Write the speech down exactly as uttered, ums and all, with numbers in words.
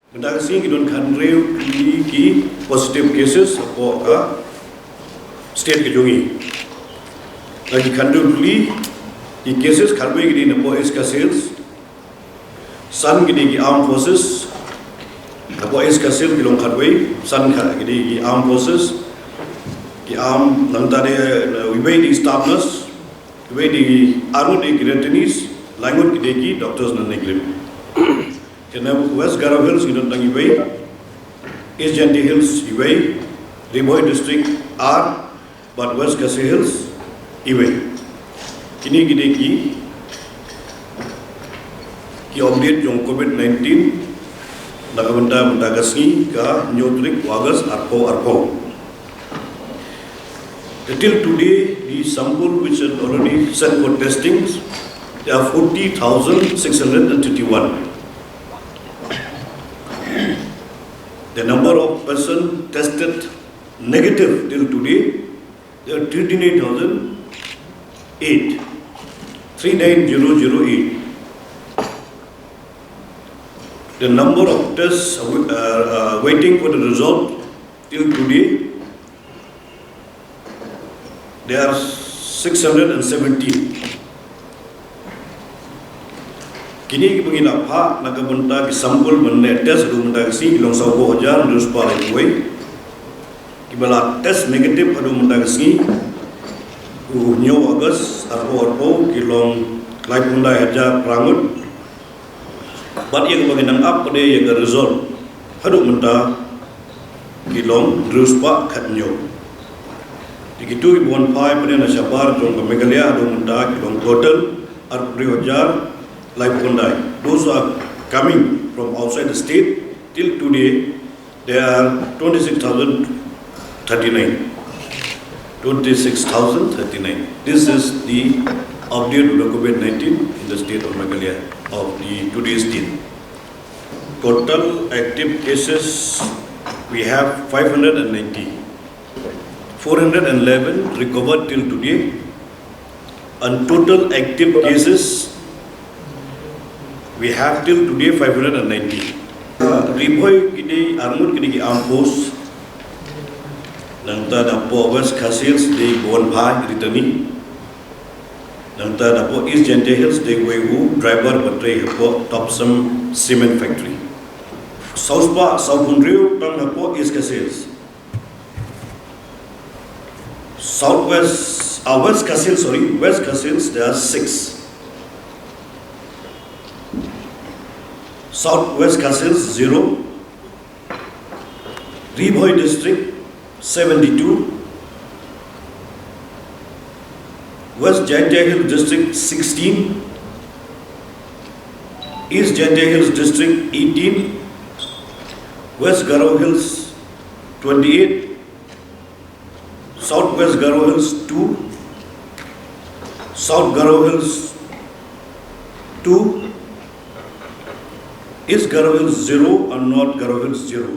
Mynta ka sngi ki don khathynriew tylli ki positive cases hapoh ka state ka jong ngi. Na ki khathynriew tylli ki cases, khatwei ki dei napoh East Khasi Hills, san ki dei ki armed forces. Napoh East Khasi Hills ki long khatwei, san ki dei ki armed forces. Ki armed, nangta de, uh, iwei dei staff nurse, iwei dei, arngut dei ki returnees, laingut ki dei ki doctors na Nongkrim. Te na West Garo Hills ngi don tang iwei, East Jaintia Hills iwei, Ri Bhoi District ar, bad West Khasi Hills iwei. Kine ki dei ki, ki update jong COVID nineteen na ka bynta, bynta ka sngi ka hynñiew tarik August arphew arphew. Till today, the sample which had already sent for testings, they are forty thousand six hundred and thirty-one. The number of person tested negative till today, they are twenty-nine thousand eight, three nine zero zero eight. The number of tests, uh, uh, waiting for the result till today, there are six hundred and seventeen. Kine kiba ngi la phah na ka bynta ki sample ban leh test haduh mynta ka sngi ki long sawphew hajar hynriew spah laiphew wei. Kiba la test negative haduh mynta ka sngi, u hynñiew August arphew arphew, ki long laiphew khyndai hajar phra ngut. Bad ïa kaba ngi nang ap pat de ïa ka result haduh mynta ki long hynriew spah khathynñiew. Te kito kiba wan phai pat de na shabar jong ka Meghalaya haduh mynta ki long total arphew hynriew hajar laiphew khyndai. Those who are coming from outside the state, till today, there are twenty-six thousand thirty-nine. Twenty-six thousand thirty-nine. This is the update of the COVID nineteen in the state of Meghalaya of the today's date. Total active cases, we have five hundred and ninety. Four hundred and eleven recovered till today. And total active cases, we have till today five hundred and ninety. Ri Bhoi ki dei arngut ki dei ki armed force. Nangta napoh West Khasi Hills dei ki wan phai returnee. Nangta napoh East Jaintia Hills dei wei u driver ba trei hapoh Topcem Cement Factory. Saw spah sawphew hynriew tang hapoh East Khasi Hills. Southwest, uh, West Khasi Hills, sorry, West Khasi Hills, there are six. Southwest Khasi Hills, zero. Ri Bhoi District, seventy-two. West Jaintia Hills District, sixteen. East Jaintia Hills District, eighteen. West Garo Hills, twenty-eight. South West Garo Hills, two. South Garo Hills, two. East Garo Hills, zero, and North Garo Hills, zero.